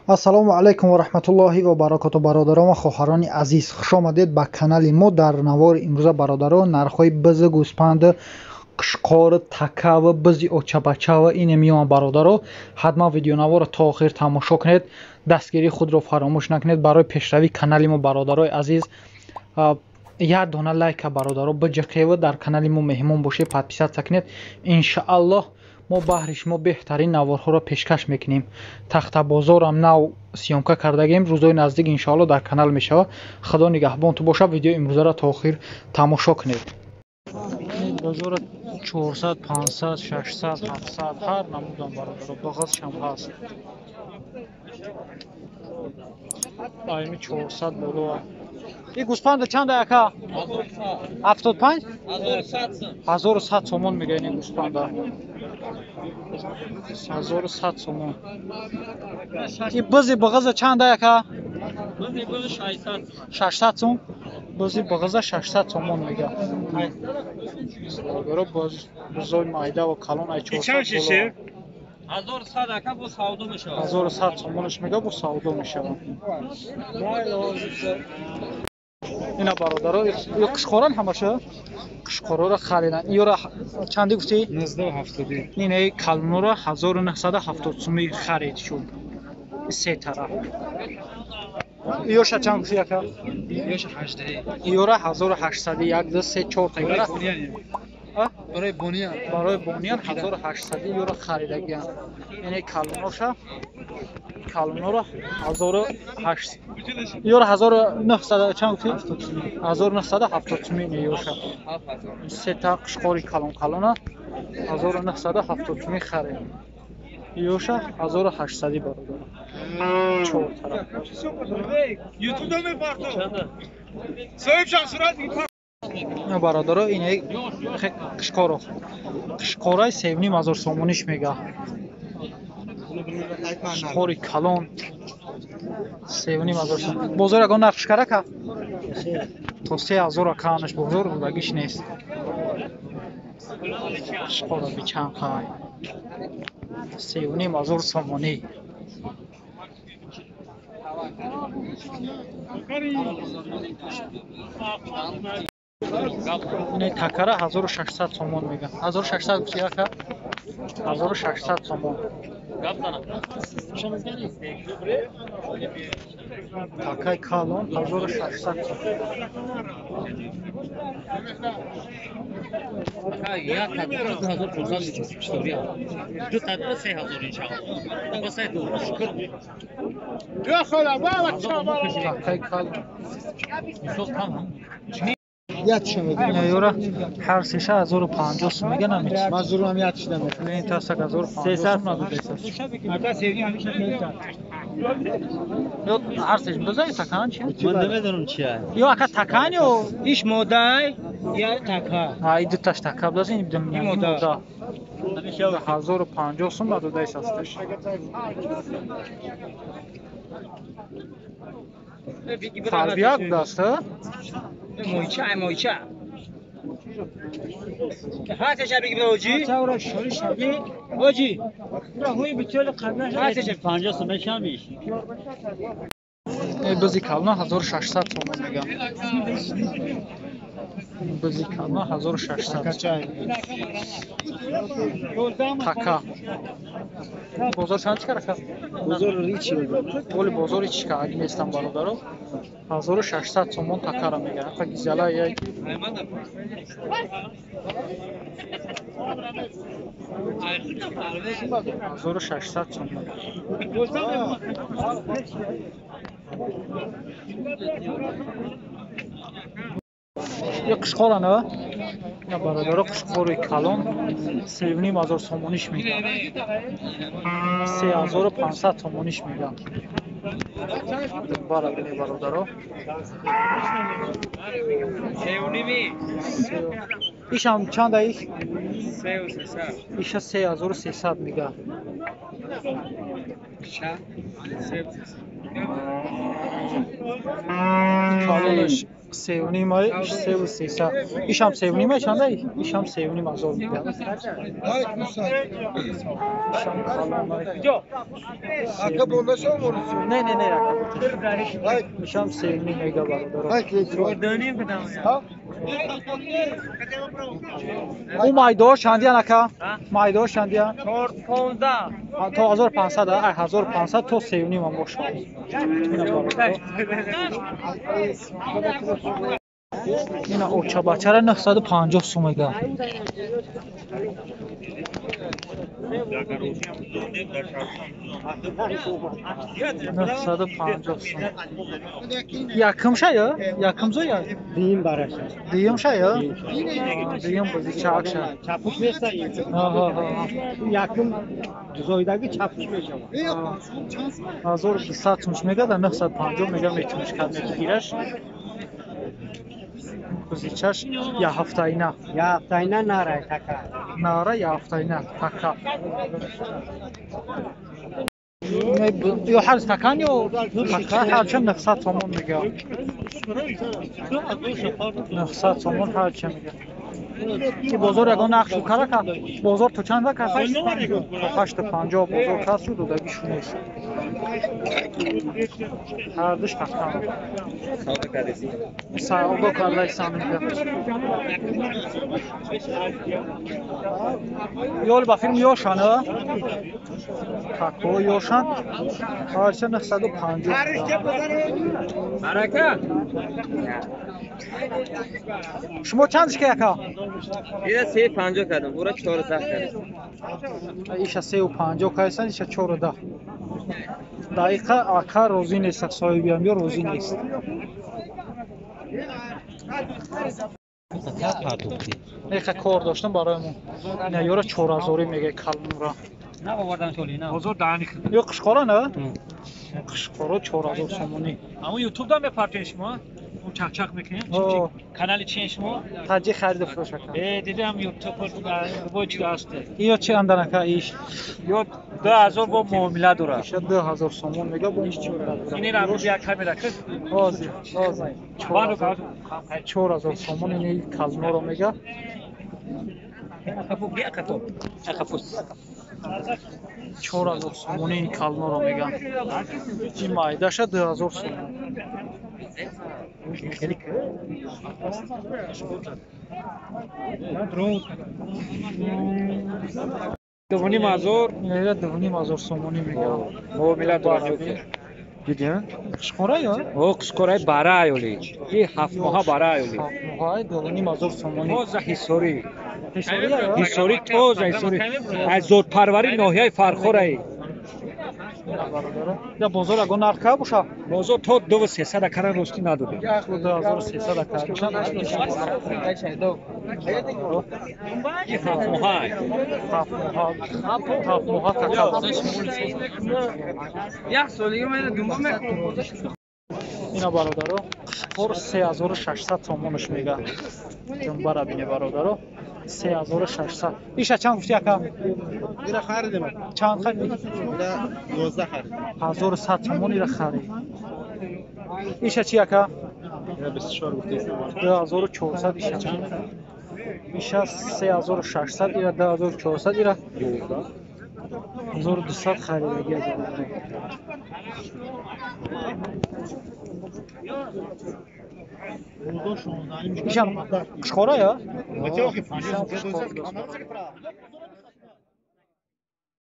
Ассалому алайкум ва раҳматуллоҳи ва баракоту, бародарон ва хоҳарони азиз, хуш омадед ба канали мо. Дар навори имрӯза, бародарон, нархҳои бизи, гӯспанд, қишқор, такава, бизи очабачава ине меомад. Бародаро, ҳатман видеонаворро то охир тамошо кунед, дастгирии худро фаромӯш накунед барои пешравии канали мо. Бародарои азиз, як дона лайка, бародаро, биҷиқева, дар канали мо меҳмон бошед, подписаться кунед. Иншааллоҳ, мо баҳри шумо беҳтарин наворҳоро пешкаш мекунем. Тахтабозорам нав съёмка кардагем, рӯзои наздик, иншоалло, дар канал мешавад. Худо нигаҳбон ту бошад, видеои имрӯзаро то охир тамошо кунед. Бозора 400, 500, 600, 700 ҳар намудам, бародаро, бағазшам ҳаст. Айми 400 боло. И гӯспанда чанда, яка? 75? 1100 сомон мега ин гӯспанда. 1100 сомон. И бизи бағаза чанда, яка? 600 сом. Бизи бағаза 600 сомон мега. Бародаро, бизои майда ва калон ай 400 боло. 1100 ака, бо савдо мешавад. 1100 сомонаш мега, бо савдо мешавад. Ина, бародаро, ё қишқоран ҳамаша? Қишқороро харидан. Ёра чанди гуфтӣ? 1970. Инаи калонора 1970 сумӣ харид шуд. Се тараф. Ёша чанд гуфтӣ, ака? Ёша 18. Ёра 1800, 1, 2, 3, 4 та ёра. Барои бониан. Барои бониан 1800 ёра харидагиан. Инаи калоноша калонора 1800. Ёра 1900 чанд гуфтӣ? 1970 сумӣ ина ёша. Се та қишқори калон калона 1970 сумӣ харид. Ёша 1800, бародар. Чор тараф. Бародаро, инаи қишқоро. Қишқораи 3500 сомониш мега. Қишқори калон 3500 сом. Бозор ягон нарх шикарака? То 3000 акаанаш бозор будагиш нест. Қишқора бичанд қай? 3500 сомонӣ. Инаи такара 1600 сомон мега. 1600 гуфти, ака? 1600 сомон. Такаи калон 1600 сомон. Як 2500 мечасид. Ду та 3000, иншаалло. Ба сай ду шукр. Такаи калон. Мисол кам ҳам. Ёра ҳар сеша 1050 сум мега, намечи. Мазурам як шида мехоҳам. Ин тасак 1050 сум надодеса. Ё ҳар сеш бизани такан чи? Ман намедонам чи ай. Ё ака такан ё Иш модай я така. Ҳа, и дуташ така бизани, ин бидам мода. 1050 сум надодеса асташ. Фарбияк будааст, а? Мойча, ай мойча. Ҳар сеша бигир, оҷи. Оҷи. Ҳар сеша 50 сум мешамиш. Бизи калона 1600 сомон мегам. Бизи калона 1600. Така. Бозор чанд чикар, ака? Бозор ричи. Оли бозори чика аги нестам, бародаро. 1600 сомон такара меган. Ака гизала як 1600 сомон. Ё қишқора на? Ина, бародаро, қишқори калон 3500 сомониш меган. 3500 сомониш меган. Бара бини, бародаро. Ишам чанда иш? Иша 3300 мега. Калонаш 3.5, иш 3.300. Ишам 3.5 чанда? Ишам 3.5 ҳазор мега. Ишам калонай. Ака бонда шо морису? Не, не, не, ака. Ишам 3.5 мега бародаро. У майдош чандиян ака? Майдош чандиян? 4.15. То 1500, ай 1500 то 3.5 ам бошад. Ина очабачара 950 сум мега. 950 сум. Яким шая? Яким зоя? Дим бараша. Дим шая? Дим бузи чакша. Чапуш места. Ага. Яким зоидаги чапуш мешава. 1200 сум мега да 950 мега метуниш кад мегираш. Кузичаш я ҳафтаина. Я ҳафтаина нара така. Нара я ҳафтаина така. Ё ҳар стакан ё така ҳарча 900 сомон мега. 900 сомон ҳарча мега. Ки бозор ягон нақш кара ка? Бозор то чанд ка? То 8.50 бозор кас шуд додагишу нест. Ҳардуш така. Савдо кардаисан мега. Ёл ба филм ёшан, а? Тако ёшан. Ҳарча 950. Барака. Шумо чанд шика яка? Ира 3.50 кардам, ура 4.10 кардам. Иша 3.50 кайсан, иша 4.10. Дақиқа ака розӣ нест, соҳибиам ё розӣ нест. Неха кор доштам барои мо. Ина ёра 4000 мега калонра. На овардан шоли, на. Ҳозир даҳани. Ё қишқора на? Қишқора 4000 сомонӣ. Аммо YouTube да мепартен шумо? Чақ-чақ мекунем. Канали чи шумо? Таҷи хариду фурӯш ака. Дидам YouTube бо чи даст. Иё чи анданака иш? Ё 2000 бо муомила дора. Иша 2000 сомон мега бо муомила дора. Ини ра як камера кис. Ҳозир, ҳозир. 4000 сомон ини калноро мега. Акапу бия акапу. Акапу. 4000 сомон ини калноро мега. Ин майдаша 2000 сомон. Дувним ҳазор. Ира 2500 сомонӣ мега. Муомила дора. Дидем? Қишқора ё? О, қишқораи бара аёли. И ҳафт моҳа бара аёли. Ҳафт моҳа 2500 сомонӣ. Тоза ҳисорӣ. Ҳисорӣ ё? Ҳисорӣ тоза ҳисорӣ. Аз зодпарварӣ ноҳияи Фархораи. Я бозор ягон нарх ка боша? Бозор то 2300 акара ростӣ надодем. 2300 акара. И ҳафт моҳа. Ҳафт моҳа. Ҳафт моҳа така. Як солиги ман думба мекунам. Ина бародаро, қишқор 3600 сомонаш мега. Ҷумбара бине бародаро. 3600. Иша чанд гуфти ака? Ира харидем. Чанд харидӣ? Ира 11 харидем. 1100 сомон ира харид. Иша чи ака? Ира 24 гуфти. 2400 иша. Иша 3600, ира 2400, ира 1200 харидаги. Ишам қишқора ё?